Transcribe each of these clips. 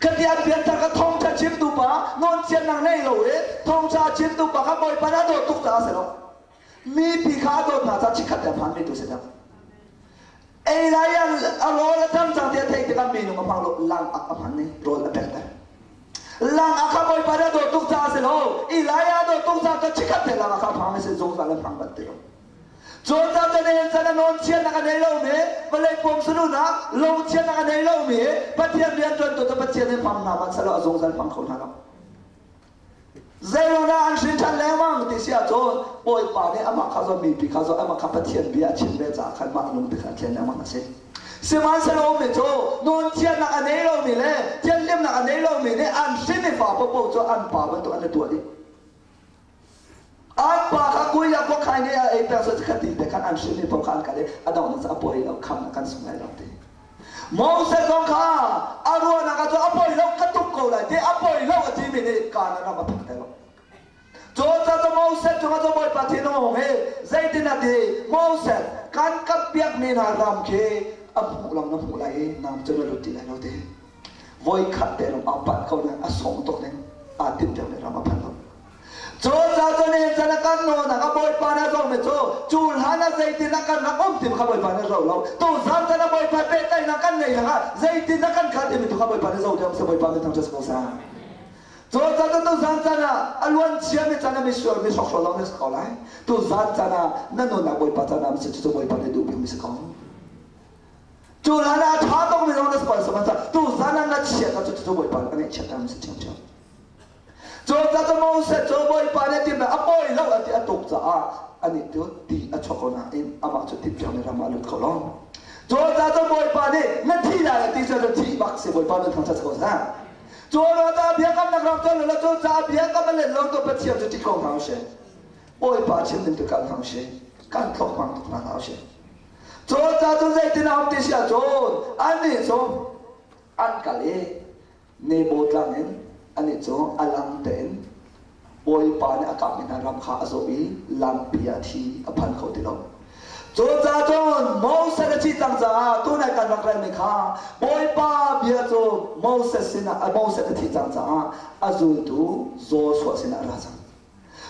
Khati an pianthar kha thawngṭha chimtu pa nawnchiatnak nei lo i thawngṭha chimtu pa kha Bawipa nih a dawt tuk caah a si lo. Mipi kha a dawt hna caah chikkhat te a phanmi tu si lo. Ei lai a rawl a tam cang ti a theih tikah minung a hmang lo, lang ak a hman i rawl a pekter. Lang a kha Bawipa nih a dawt tuk caah a si lo. Elijah a dawt tuk caah cun chikkhat te lang a kha a phang i si zungzal an phang bal ti lo. Cawn ca can hen can a nawn chiatnak a nei lomi, vawlei pum saduhnak, lung chiatnak a nei lomi, Pathian rianṭuantu cu Pathian nih hmang hna hmanh sehlaw a zungzal hmang kho hna lo. Zeiruangah an hrin ṭhan lengmang ti si ahcun Bawipa nih amah kha zawn mipi kha zawn amah kha Pathian bia a chim ve caah khan mah lung te kha a thlen lengmang a si. Sihmanhsehlaw mi cu nawn thiannak a nei lomi le thianhlimnak a nei lomi nih an hrin i fa paohpaoh cu an pa bantuk an i tuah dih. An pa kha kui ah khuakhai nih a ei peng so kha ti te khan an hrin mi paoh kha an kal i a dongh a poi lo kham kan sung lai lo ti. Moses zong kha a ruahnak ah cu a poi lo ka tuk ko lai ti a poi lo a timi nih Kanaan ram a phak te lo. Cu ca Moses cungah cu Bawipa thin a hung i zeitin a ti Moses kan kap piakmi hna ram khi a hmuh long na hmuh lai i nang cu na lut ti lai lo ti. Voi khat te lawng aa panh ko nain a sawng tuk ning aa timh deuh ram a phan lo. Cu ca cu nihin chan a kan nawnak a Bawipa na zohmi cu cu hlan ah zeitin ah kan rak um timi kha Bawipa na zoh lo. Tu zan chan a Bawipa pehtlaihnak kan ngei lakah zeitin ah kan kal timi tu kha Bawipa na zoh deuh si Bawipa min thangṭhat si ko seh. Cu ca cu tu zan chan ah a luan ciami chan ah misual mi hrokhrawl lawng na si ko lai. Tu zan chan ah na nunnak Bawipa chan ah si cu Bawipa nih duh bikmi si ko. Cu hlan ah a ṭha tukmi zong na si ko sihmanhsehlaw tu zan ah na chiat ah cucu Bawipa nih a ngaihchiat mi si ṭhiamṭhiam. Cu ca cu Moses cu Bawipa nih timh a pawi lo a ti a tuk caah anih cu ti a chuak ko nain amah cu timhpiakmi ram ah a lut kho lo. Cu ca cu Bawipa nih na thi lai a ti cu thi bak si Bawipa nan thangṭhat si ko seh. Cu ruah ca biakamnak ram cu lo cu ca biakam a len lo tu Pathian cu ṭih ko hna usih. Bawipa chim ning tu kal hna usih. Kan tlok hmang tuk hna hna usih. Cu ca cu zeitin a um ti si ahcun annih cu an kal i Nebo tlang in anih cu a lang tein Bawipa nih a kapmi hna ram kha a zawh i lampi ah thi a phan kho ti lo. Cu ca cun Moses a thih cang caah tunai kan rak relmi kha Bawipa bia cu Moses sinah Moses a thih cang caah a zultu Joshua sinah a ra cang.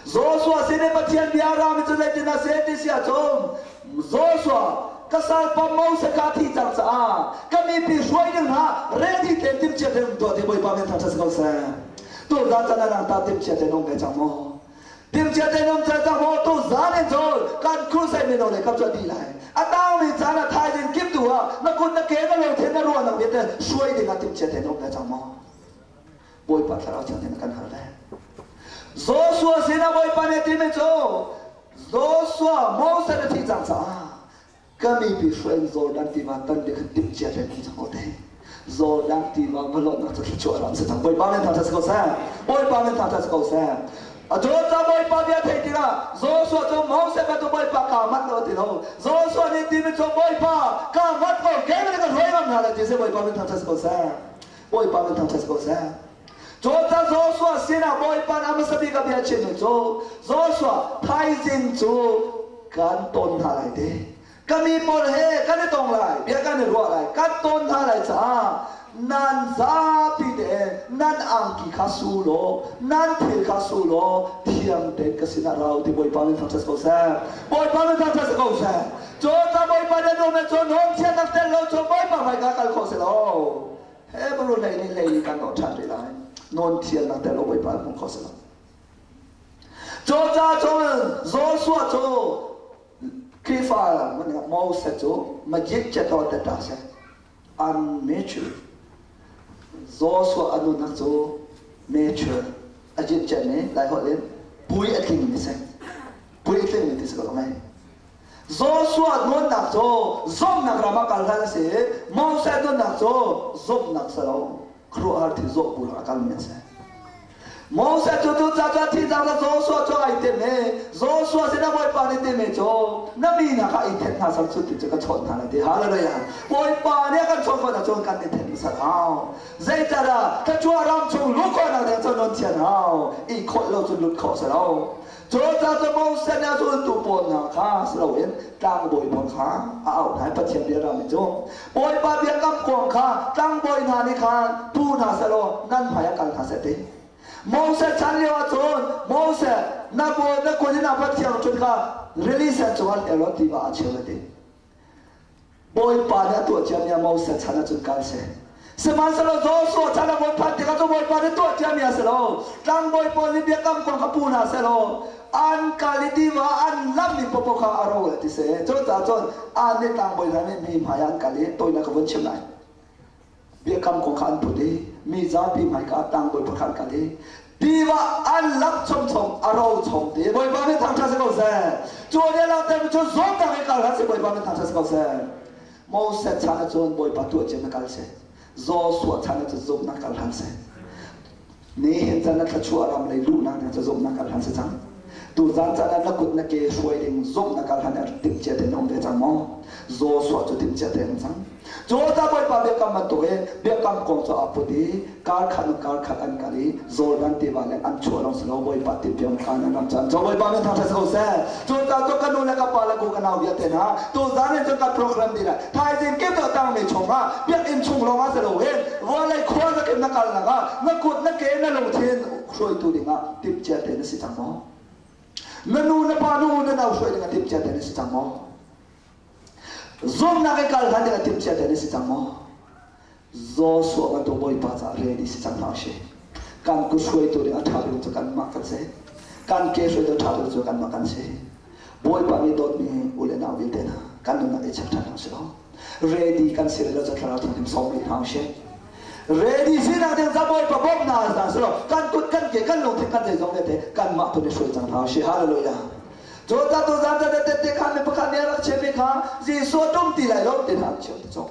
Joshua sin i Pathian bia a rami cu zeitin a si ti si ahcun Joshua ka salpa Moses kha a thih cang caah ka mipi hruai ding hna ready tein timhcia tein um tuah ti Bawipa min thangṭhat si ko seh. Tuzaan caan ah nang ta timhcia tein um ve cang maw? Timhcia tein um cang maw? Tuzaan in cun kan crusade mino le kam cu a dih lai. A tangmi caan ah thaizing kim tu ah na kut na ke na lungthin na ruahnak vialte hruai ding ah timhcia tein um ve cang maw? Bawipa thlarau thiang nih na kan hal ve. Joshua sinah Bawipa nih a timi cu Joshua Moses a thih cang caah ka mipi hruai in Jordan tiva tan ding khan timhcia te hmang cang ko te. Jordan tiva va lawhnak cu thluachuah ram si cang. Bawipa min thangṭhat si ko seh. Bawipa min thangṭhat si ko seh. A ca Bawipa bia theih tikah Joshua cu Moses bantuk Bawipa kaa manh lo a ti lo. Joshua nih timi cu Bawipa kaa mat ko keimah nih ka hruai ngam hna lai ti si Bawipa min thangṭhat si ko seh. Bawipa min thangṭhat si ko seh. Cawta Joshua sinah Bawipa nih a hmasa bik a bia chimmi cu Joshua thaizing cu kan ton hna lai te. Ka mi pawl he kan i tong lai, bia kan i ruah lai, kan ton hna lai caah nan zapi te nan angki kha su law, nan thil kha su law, thiang tein ka sinah rau ti Bawipa min thangṭhat si ko seh. Bawipa min thangṭhat si ko seh. Cawta Bawipa nih a duhmi cu nawn thiannak tel lo cu Bawipa hmaika kal khawh si lo. Hebrew hlei nih hlei kan nawh ṭhan rih lai. Nawn thiannak tel lo Bawipa hmuh kho si lo. Cu ca cun Joshua cu Khrihfa Moses cu majid chato teta se unmature. Joshua a nunnak cu mature ajit chan ni lai holh in pui a tling mi si. Pui a tling mi ti si ko mai. Joshua nunnak cu zomnak ram ah kal hlan a si i Moses nunnak cu zomnak si lo khuaruahhar thil zawh bu a kalmi an si. Moses cu cu ca cu a thi cang Joshua cu ai tim i Joshua sinah Bawipa nih timi cu Na mi hna kha i then hna sal cu ti cu ka chawnh hna lai ti. Hallelujah. Bawipa nih a kan chawnh khawh ahcun kan i then hmasat hau. Zeicahdah thluachuah ram chung luh khawhnak ding cu nun thian hau. I khawh lo cun lut khawh si lo. Cucaah cu Moses nih a zultu pawl hna kha si loin tlangbawi pawl kha a auh hna i Pathian bia rami cu Bawipa biakam kuang kha tlangbawi hna nih khan pu hna sehlaw nan hmaiah kal hna seh ti. Moses chan lio ahcun Moses na bawi na kut in a Pathian ṭhut kha rili sen cungah hler law tiva ah cheu na ti. Bawipa nih a tuah ciami ah Moses chan ahcun kal seh. Sihmanhsehlaw Joshua chan a von phanh tikah cu Bawipa nih tuah ciami a si lo. Tlangbawi pawl nih biakam kong kha pu hna sehlaw an kal i tiva an lammi paohpaoh kha a ro ti seh. Cucaah cun an nih tlangbawi hna nih mi hmai ah an kal i tawinak ka vun chim lai. Biakam kong kha an put i mi zapi hmaika ah tlangbawi pakhat an kal i tiva an lap chomchom a ro chom ti Bawipa min thangṭhat si ko seh. Cu nih langhter mi cu zawtnak i kal hlah sih Bawipa min thangṭhat si ko seh. Moses chan ahcun Bawipa tuah cia na kal seh. Joshua chan ahcun zumhnak kal hlan seh. Nihin chan na thluachuah ram lei luhnak ding cu zumhnak kal hlan si cang. Tuzan caan ah na kut na ke hruai ding zumhnak kal hlan timh cia tein na um ve cang maw? Joshua cu timh cia tein um cang. Cucaah Bawipa biakam bantuk in biakam kong cu aa put i kar khat in kar khat an kal i Jordan tiva leng an chuah lawng si lo Bawipa timhpiak kha nan ram caan. Cu Bawipa min thangṭhat si ko seh. Cucaah cu ka nu le ka pa le ku ka nau vialte hna tuzan in cun kan program dih lai. Thaizing kim to tangmi chungah biakinn chung lawng ah si loin vawlei khua zakim na kalnak ah na kut na ke na lungthin hruaitu dingah timhcia te na si cang maw? Na nu na pa nu na nau hruai dingah timhcia te na si cang maw? Zumhnak i kal hlan dingah timhcia te na si cang maw? Joshua bantuk Bawipa caah ready si cang hna usih. Kan kut hruaitu ding a ṭha bik cu kanmah kan si. Kan ke hruaitu ṭha bik cu kanmah kan si. Bawipa nih dawtmi u le nau vialte hna kan nunnak i check ṭhan hna usih law ready kan si lo cu Thlarau Thianghlim sawm rih hna usih. Ready sinak ding ca Bawipa bawmhnak hna sih law kan kut kan ke kan lungthin kan zeizong vialte kanmah tu nih hruai cang hna usih. Hallelujah. Cu ta tu zan ta te khan mi pakhat nih a rak chimmi kha Jesuh a ṭum ti lai lo ti hna an chim ti cawk.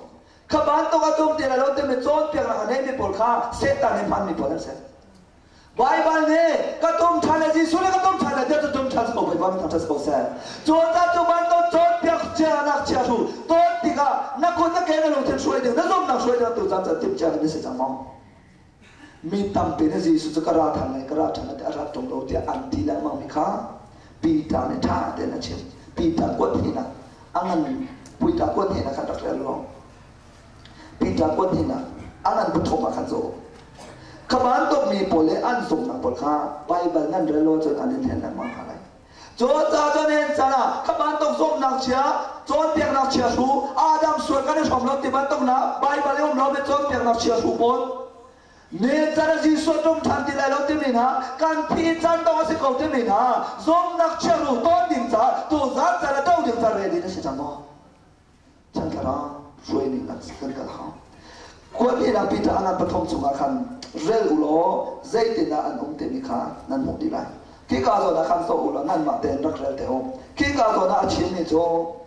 Kha bantuk a tum ti lai lo timi cawnpiaknak a neimi pawl kha Satan nih hmanmi pawl an si. Baibal nih ka tum ṭhan le Jesuh nih ka tum ṭhan le tiah cu tum ṭhan si ko Bawipa min thangṭhat si ko seh. Cawnnak cu bantuk cawnpiak chianak chiahru tawn tikah na kut na ke na lungthin hruai ding na zumhnak hruai ding tu caan caan timh cia ding na si cang maw? Mi tampi nih Jesuh cu ka ra ṭhan lai ka ra ṭhan lai tiah a rat ṭung lo tiah an ti lengmang mi kha Peter nih ṭha tein a chim. Peter kuat hnihnak a ngan Peter kuat hnihnak khan rak rel law Peter kuat hnihnak a ngan pathum ah khan zoh. Kha bantuk mi pawl le an zumhnak pawl kha Baibal nan rel lo cun an in hlen lengmang hna lai. Cucaah cun hin chan ah kha bantuk zumhnak chia cawnpiaknak chia hru Adam sual kan i hrawm lo ti bantuk na Baibal i um lo mi cawnpiaknak chia hru pawl Ni can a Jesuh ṭum ṭhan ti lai lo timi hna kan thi caan dong a si ko timi hna zumnak chiahru tawn ding caah tuzan caan a do ding ca ready na si cang maw? Chan thlarau hruai ning kan kan kal hau. Kuat Peter angan pathum chungah khan rel u law zeitindah an um timi kha nan hmuh dih lai. Khika zawn ah khan zoh u law nanmah tein rak rel te u. Khika zawn ah a chimmi cu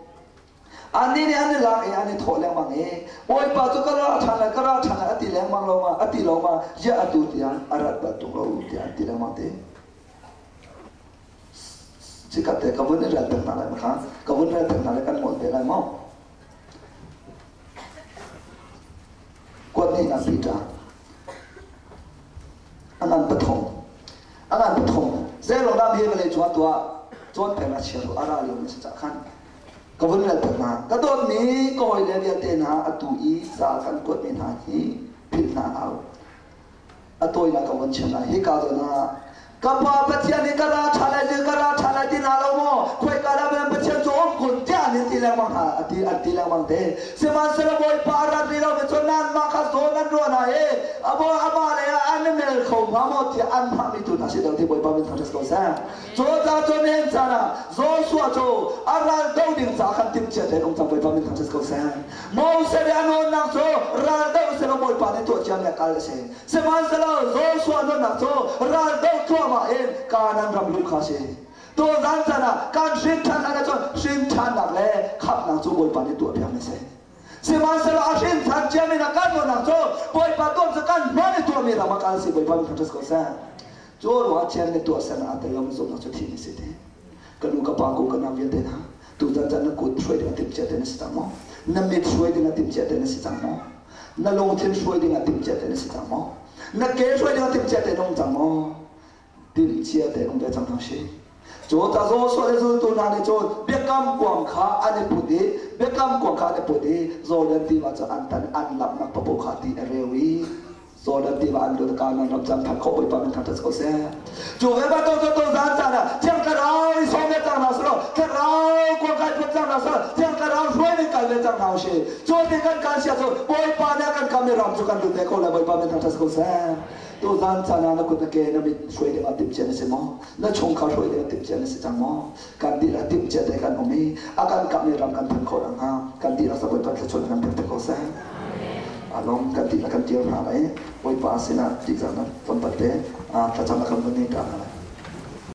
Annih nih an i lak i an i thawh lengmang i Bawipa cu ka ra ṭhan lai, ka ra ṭhan lai a ti lengmang lo ma, a ti lo ma, ziah atu tiang a rat bal ṭung lo tiah an ti lengmang te. Chikat te ka vun i rel peng hna lai ma kha, ka vun rel peng hna lai kan ngol te lai maw? Kuat hnihnak Peter an an pathum an an pathum zeilong dah mi vawlei cungah tuah cawn peng a chia ru a ra lio mi si cah khan ka vun rel peng hna ka dawtmi ka hawile vialte hna atu i ca kan kuatmi hna hi philh hna hau a tawinak ka vun chim lai hika zawn ah ka pa Pathian nih ka ra ṭha lai ka ra ṭha lai ti hna lo maw khoika dah men Pathian cu um kun tiah an ti lengmang hna a ti an ti lengmang te sihmanhsehlaw Bawipa a rat rih lo mi cu nanmah kha zawn an ruah hna i abo amah lei ah an i mel kho hnga maw tiah an hngahmi tu hna si deuh ti Bawipa min thangṭhat ko seh Cucaah cun nihin caan ah Joshua cu a ral do ding caah khan timhcia tein um cang Bawipa min thangṭhat ko seh. Moses i a nawnnak cu ral doh sehlaw Bawipa nih tuah ciami a kal a si. Sihmanhsehlaw Joshua nunnak cu ral doh thluahmah in Kanaan ram luh kha a si. Tuzan caan ah kan hrin ṭhan hlan ahcun hrin ṭhannak le khamhnak cu Bawipa nih tuahpiakmi a si. Sihmanhsehlaw a hrin ṭhan ciami na kan nunnak cu Bawipa tuah cu kan hman i tuahmi ram ah kal a si. Bawipa min thangṭhat ko seh. Cu ruangah Pathian nih tuahsernak aa tel lomi zumhnak cu thih a si ti. Ka nu ka pa ku ka nang vialte hna. Tuzan caan na kut hruai ding a timhcia te na si cang maw? Na mit hruai ding a timhcia te na si cang maw? Na lungthin hruai ding a timhcia te na si cang maw? Na ke hruai ding a timhcia te na um cang maw? Timhcia te um ve cang hna si. Cu ta Joshua le zultu hna nih cun biakam kuang kha an i put i biakam kuang kha an i put i Jordan tiva cu an tan an lamhnak papoh kha ti a reu i Jordan tiva an lut Kanaan ram cang phan khawh Bawipa min thangṭhat ko seh. Cu ve bantuk cu tuzan caan ah Thiang Thlarau i sawm ve cang hna selaw Thlarau kuang kai put cang hna selaw Thiang Thlarau hruai ning kal ve cang hna usih. Cu ti kan kal sia cu Bawipa nih a kan kam i ram cu kan lut ve ko lai Bawipa min thangṭhat ko seh. Tuzan caan ah na kut na ke na mit hruai ding ah timhcia na si maw? Na chungkhar hruai ding ah timhcia na si cang maw? Kan dihlak timhcia te kan um i a kan kamh i ram kan phanh khawh nakhnga kan dihlak sa Bawipa thluachuah kan pek te ko seh. Alom kan dihlak kan dir hna lai. Bawipa sinah tihzahnak tlawmpal te thlacam kan vun nei ta hna lai.